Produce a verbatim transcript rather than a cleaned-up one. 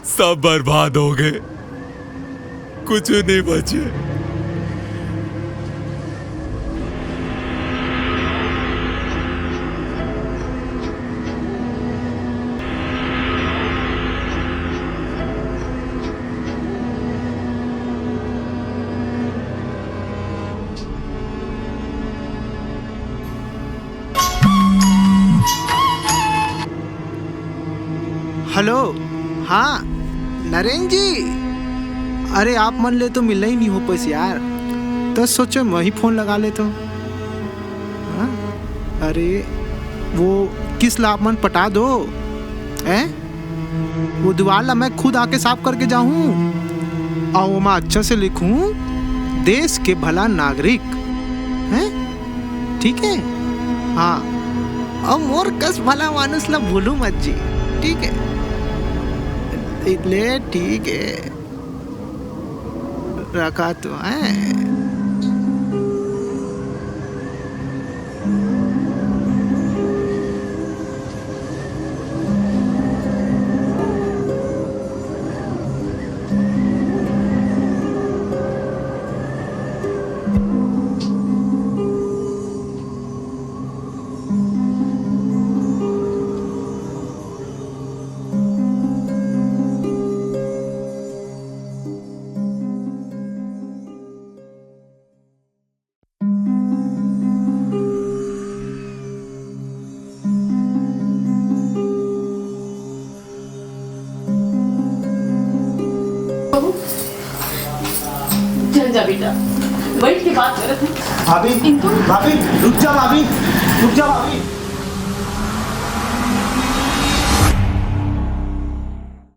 सब बर्बाद हो गए, कुछ नहीं बचे। हेलो। हाँ, नरेन जी। अरे, आप मन ले तो मिलना ही नहीं हो पाइस यार, त सोचे मैं ही फोन लगा लेथों। हाँ? अरे, वो किस ला आप मन पटा दो, हैं? वो दीवार ला मैं खुद आके साफ करके जाहूं, अउ ओमा अच्छा से लिखूं, "देश के भला नागरिक", हैं? ठीक है? हाँ, अउ मोर कस भला मानुस ला भूलू मत जी, ठीक है? ले, ठीक है, रखा तो है। बहू, चल जा बेटा, बैठ के बात करत हन। भाभी, भाभी, रुक जा भाभी, रुक जा भाभी।